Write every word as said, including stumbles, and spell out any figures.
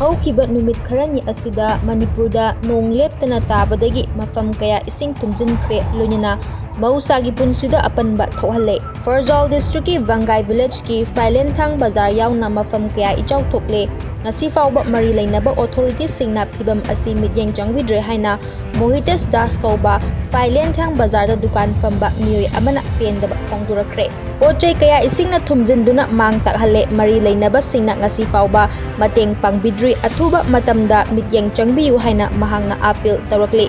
ꯍꯧꯈꯤꯕ ꯅꯨꯃꯤꯠ ꯈꯔꯅꯤ ꯑꯁꯤꯗ ꯃꯅꯤꯄꯨꯔꯗ ꯅꯣꯡ ꯂꯦꯞꯇꯅ ꯇꯥꯕꯗꯒꯤ ꯃꯐꯝ ꯀꯌꯥ ꯏꯁꯤꯡ ꯊꯨꯝꯖꯤꯟꯈ꯭ꯔꯦ, ꯂꯣꯏꯅꯅ ꯃꯍꯧꯁꯥꯒꯤ ꯄꯨꯟꯁꯤꯗ ꯑꯄꯟꯕ ꯊꯣꯛꯍꯜꯂꯦ꯫ ꯐꯔꯖꯥꯜ ꯗꯤꯁꯇ꯭ꯔꯤꯛꯀꯤ ꯕꯪꯒꯥꯏ ꯚꯤꯂꯦꯖꯀꯤ ꯐꯥꯏꯂꯦꯟꯊꯥꯡ ꯕꯖꯥꯔ ꯌꯥꯎꯅ ꯃꯐꯝ ꯀꯌꯥ ꯏꯆꯥꯎ ꯊꯣꯛꯂꯦ꯫ ꯉꯁꯤ ꯐꯥꯎꯕ ꯃꯔꯤ ꯂꯩꯅꯕ ꯑꯣꯊꯣꯔꯤꯇꯤꯁꯤꯡꯅ ꯐꯤꯕꯝ ꯑꯁꯤ ꯃꯤꯠꯌꯦꯡ ꯆꯪꯕꯤꯗ꯭ꯔꯦ ꯍꯥꯏꯅ ꯃꯣꯍꯤꯇꯦꯁ ꯗꯥꯁ ꯀꯧꯕ ꯐꯥꯏꯂꯦꯟꯊꯥꯡ ꯕꯖꯥꯔꯗ ꯗꯨꯀꯥꯟ ꯐꯝꯕ ꯃꯤꯑꯣꯏ ꯑꯃꯅ ꯄꯦꯟꯗꯕ ꯐꯣꯡꯗꯣꯔꯛꯈ꯭ꯔꯦ꯫ ꯄꯣꯠ ꯆꯩ ꯀꯌꯥ ꯏꯁꯤꯡꯅ ꯊꯨꯝꯖꯤꯟꯗꯨꯅ ꯃꯥꯡ ꯇꯥꯛꯍꯜꯂꯦ꯫ ꯃꯔꯤ ꯂꯩꯅꯕꯁꯤꯡꯅ ꯉꯁꯤ ꯐꯥꯎꯕ ꯃꯇꯦꯡ ꯄꯥꯡꯕꯤꯗ꯭ꯔꯤ꯫ ꯑꯊꯨꯕ ꯃꯇꯝꯗ ꯃꯤꯠꯌꯦꯡ ꯆꯪꯕꯤꯌꯨ ꯍꯥꯏꯅ ꯃꯍꯥꯛꯅ ꯑꯥꯄꯤꯜ ꯇꯧꯔꯛꯂꯤ꯫